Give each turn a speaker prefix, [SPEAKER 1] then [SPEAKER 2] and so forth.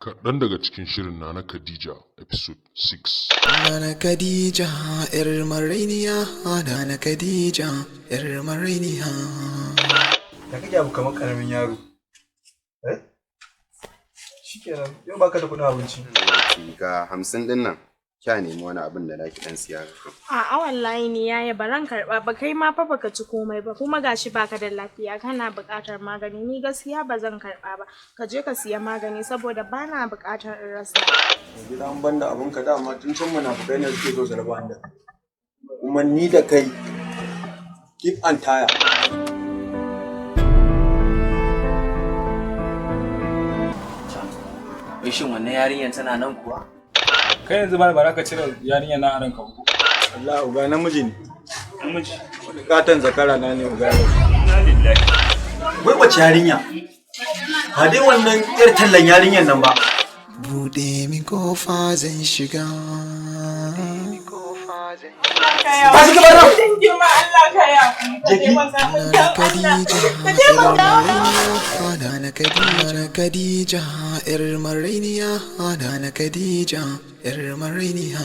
[SPEAKER 1] Kaɗan daga cikin shirin Nana Khadija episode 6.
[SPEAKER 2] Nana Khadija, 'yar marainiya, Nana Khadija, 'yar marainiya.
[SPEAKER 3] Da kake abu kamar karamin yaro. Eh? Shikenan, yau baka da kuɗin abinci.
[SPEAKER 4] Ga 50 din nan, kya nemi wani abin da zaki dan siya.
[SPEAKER 5] A'a, wallahi ni yaya baran karɓa ba. Kai ma fa baka ci komai ba, kuma gashi baka da lafiya, kana buƙatar magani. Ni gaskiya ba zan karɓa ba. Ka je ka siya magani saboda bana buƙatar in rasa.
[SPEAKER 3] Gida an banda abun ka, dama tun can munafukai ne suke so su raba da. Kuma ni da kai keep and tire.
[SPEAKER 6] Wai shin wannan yarinyar tana nan kuwa?
[SPEAKER 7] Kai yanzu ba ba ka cire yarinya na a ranka ko?
[SPEAKER 3] Allah, uga namiji ne.
[SPEAKER 7] Namiji.
[SPEAKER 3] Wani katon zakara na ne, uga.
[SPEAKER 7] Inna lillahi.
[SPEAKER 3] Wai wace yarinya? Ba dai wannan yar tallan yarinyar nan ba.
[SPEAKER 2] Buɗe min kofa zan shiga.
[SPEAKER 3] Ba shi gaba nan.
[SPEAKER 2] Nana Khadija, 'yar marainiya, Nana Khadija, Khadija, 'yar marainiya, Nana Khadija, 'yar marainiya.